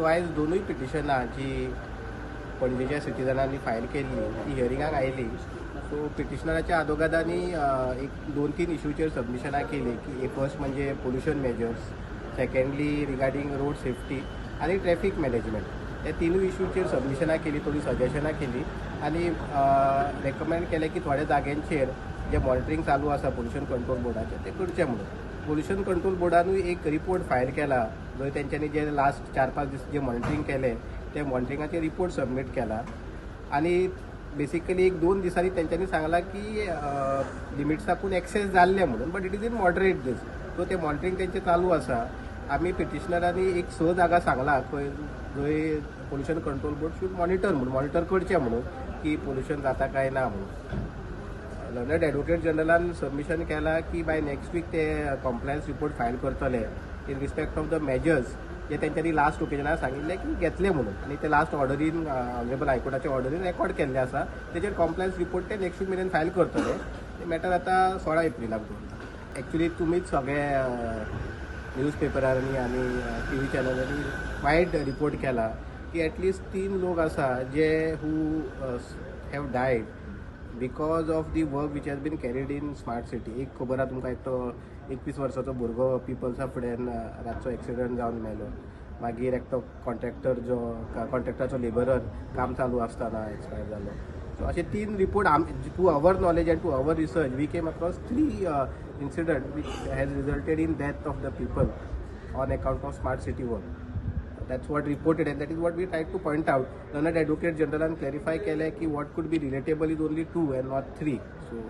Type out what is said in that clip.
आयज दोनूय पिटिशनां जी पणजेच्या सिटीजनांनी फायल केल्ली ती हियरिंगाक आयली. सो पिटिशनराच्या आदोगादांनी एक दोन तीन इशूचेर सबमिशनां केली की एक फर्स्ट म्हणजे pollution measures, secondly regarding road safety आनी ट्रॅफीक मॅनेजमेंट. हे तिनूय इशूचेर सबमिशनां केली, थोडीं सजेशनां केली आनी रेकमेंड केलें की थोड्या जाग्यांचेर जें मॉनिटरींग चालू आसा पोल्युशन कंट्रोल बोर्डाचें तें करचें म्हणून. पोल्युशन कंट्रोल बोर्डानूय एक रिपोर्ट फायल केला, जंय तेंच्यांनी जे लास्ट 4-5 दीस जे मॉनिटरींग केलें ते मॉनिटरिंगाचे रिपोर्ट सबमीट केला. आनी बेसिकली एक 2 दिसांनी तेंच्यांनी सांगलां की लिमिट्साकून एक्सेस जाल्लें म्हणून, but it is in moderate these. So तें मॉनिटरींग तेंचें चालू आसा. आमी पिटिशनरांनी एक स जागा सांगला खंय जंय pollution control board should monitor म्हणून, मॉनिटर करचें म्हणून की पोल्युशन जाता काय ना म्हणून. लर्नड एडवोकेट जनरलान सबमिशन केला की बाय नेक्स्ट वीक ते कॉम्प्लायन्स रिपोर्ट फायल करतले in respect of the measures जे तेंच्यांनी लास्ट ओकेजनार सांगिल्लें की घेतले म्हणून. आनी ते लास्ट ऑर्डरीन, ऑनरेबल हायकोर्टाच्या ऑर्डरीन रेकॉर्ड केल्ले आसा, तेजेर कॉम्प्लायन्स रिपोर्ट ते नेक्स्ट वीक मेरेन फायल करतले. ते मॅटर आतां 16 एप्रिलाक दवरला. एक्चुली तुमीच सगळे न्यूज पेपरांनी आनी टीव्ही चॅनलांनी वायट रिपोर्ट केला की एटलिस्ट तीन लोक आसा जे who have died because of the work which has been carried in smart city. एक खबर आहा तुमकां, एकटो 21 वर्साचो भुरगो पिपल्सा फुड्यान रातचो एक्सिडंट जावन मेलो. मागीर एकटो कॉन्ट्रॅक्टर, जो कॉन्ट्रॅक्टराचो लेबरर काम चालू आसतना एक्सपायर जालो. सो अशे तीन report, to our knowledge and to our research, we came across three incident which has resulted in death of the people on account of smart city work. That's what reported and that is what we tried to point out. Learned Advocate General and clarify केलें की what could be relatable is only two and not three. So